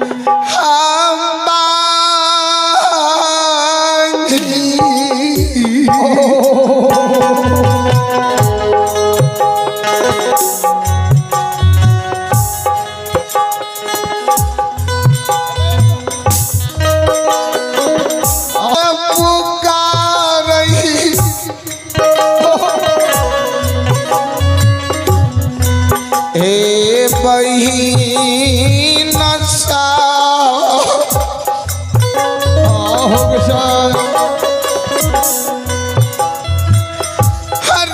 हम बांझी। पुकारही हे बहिन सा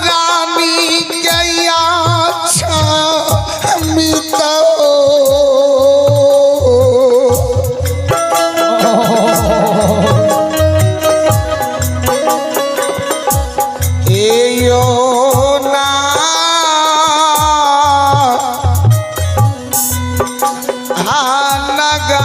रानी गया मित। एयो ना लगा।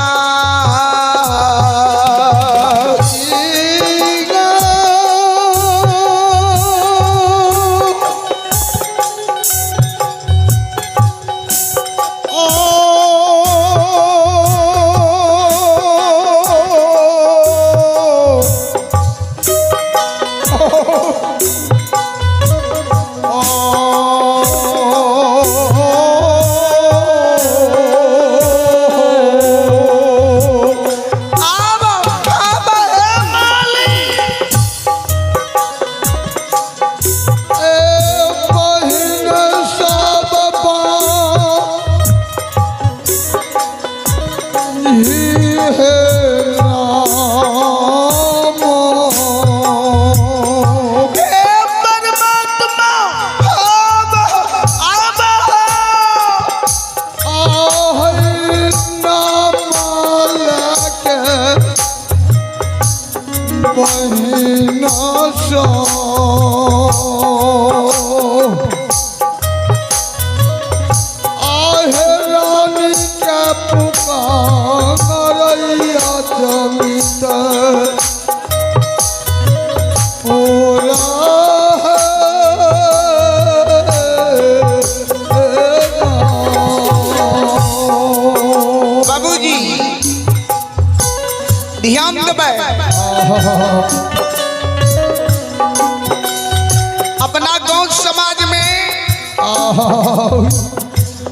आब आब हे मालिक। हे परमात्मा, आब आब। बाबूजी ध्यान देबै, अपना गांव समाज में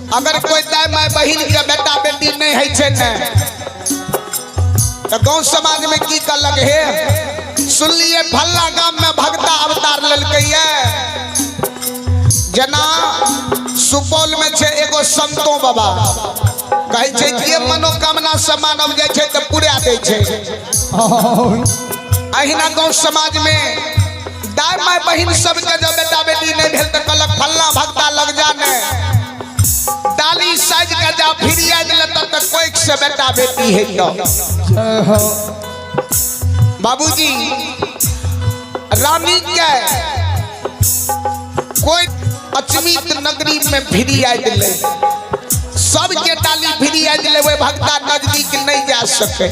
अगर कोई दाय my बहिन के बेटा बेटी नहीं है छै ने, तो गांव समाज में की कहलक, हे सुनलिए फल्ला गाम में भगता अवतार लेलकै ये। जेना सुपौल में छै एगो संतो बाबा, कहै छै जे मनोकामना से मानव जाइ छै तऽ पूरा दै छै। अहिना गांव समाज में दाय my बहिन सबके जब बेटा बेटी नहीं भेल तऽ कहलक फल्ला भगता लग जा ने, डाली साइज के जा फिरिया दिल तब तक कोई से बेटा बेटी है। तो बाबूजी, रानी के कोई अचमित नगरी में फिरिया दिले, सबके डाली फिरिया दिले, वे भगता नजदीक नहीं जा सके।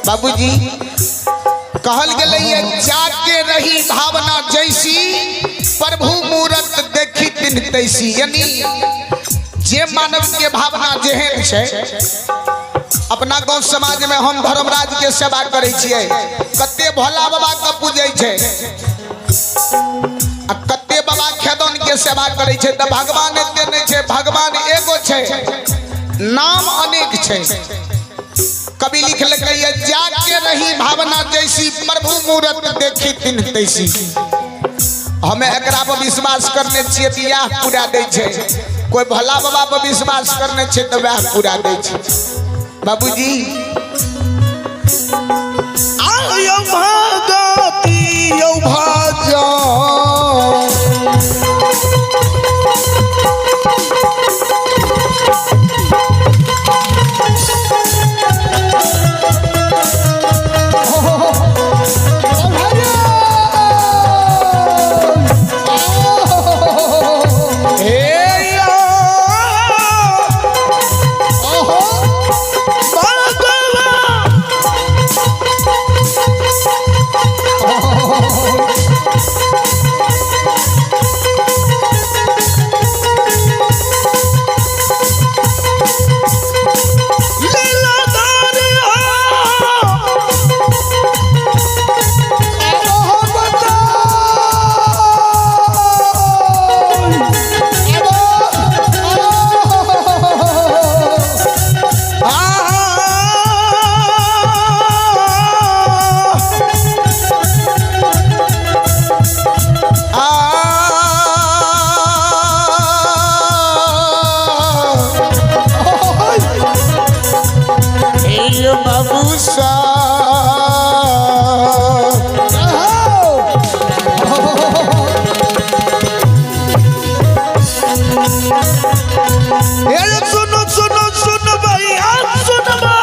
बाबूजी, कहल गेलै ये, जाके रही भावना जैसी, प्रभु मूरत देखी तिन तैसी। यानी जे मानव के भावना जेहन छै। अपना गांव समाज में हम धर्मराज के सेवा करै छियै, कते भोला बाबा के पूजै छै आ कते बाबा खेदन के सेवा करै छै। तऽ भगवान एते नहि छै, भगवान एगो छै, नाम अनेक छै। कवि लिख लकै जाके रही भावना जैसी, प्रभु मूरत देखी तिन तैसी। हमें एकरा पर विश्वास करने छियै तऽ इएह पूरा दै छै, कोई भोला बाबा पर विश्वास करने छै तऽ वएह पूरा दै छै। बाबूजी, आयो भगती यौ भजन। हे यौ भगवान। सा। सुनो सुनो सुनो भैया सुनबा।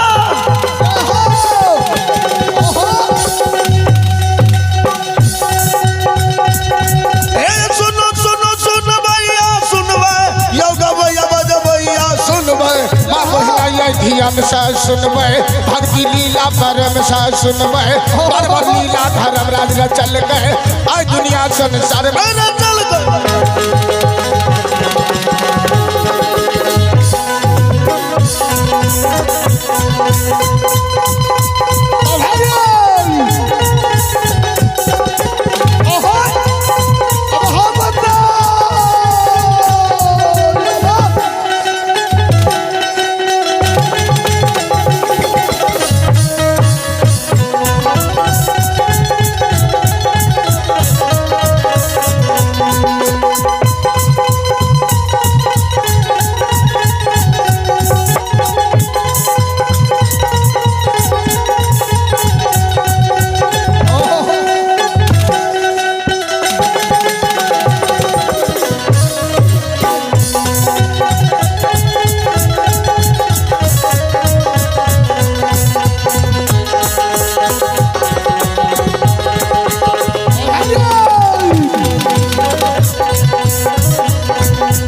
सुनो सुनो सुनो भैया सुनबा, यौ गवैया बजबैया सुनबै माँ बहिना धियन से सुनबै, भक्ति लीला परम से सुनबै, बड़ लीला धर्म राज चल गए आज दुनिया संसार में चल गए।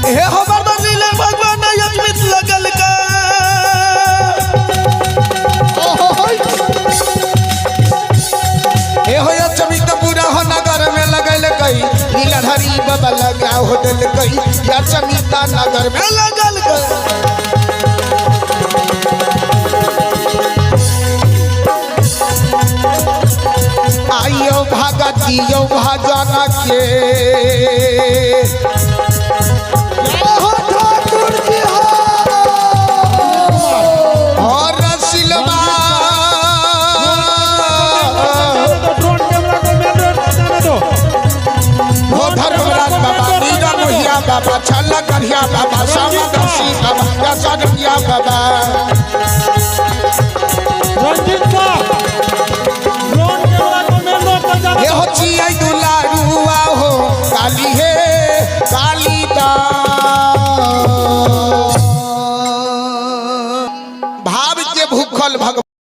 हे हमर लीला भगवान अजमित लगल के। हे हो अचमित पूरा हो नगर में लगल गई, लीलाधारी बाबा लगा हो दिल गई अचमिता नगर में लगल गई। आइयो भगतियो भजन के ठाकुर जी और रसिलबा ड्रोन कैमरा को मेन रोड पर जाने दो। हो धर्मराज बाबा नीला मोहिया बाबा छल करिया बाबा श्यामा दर्शी बाबा यसरिया बाबा।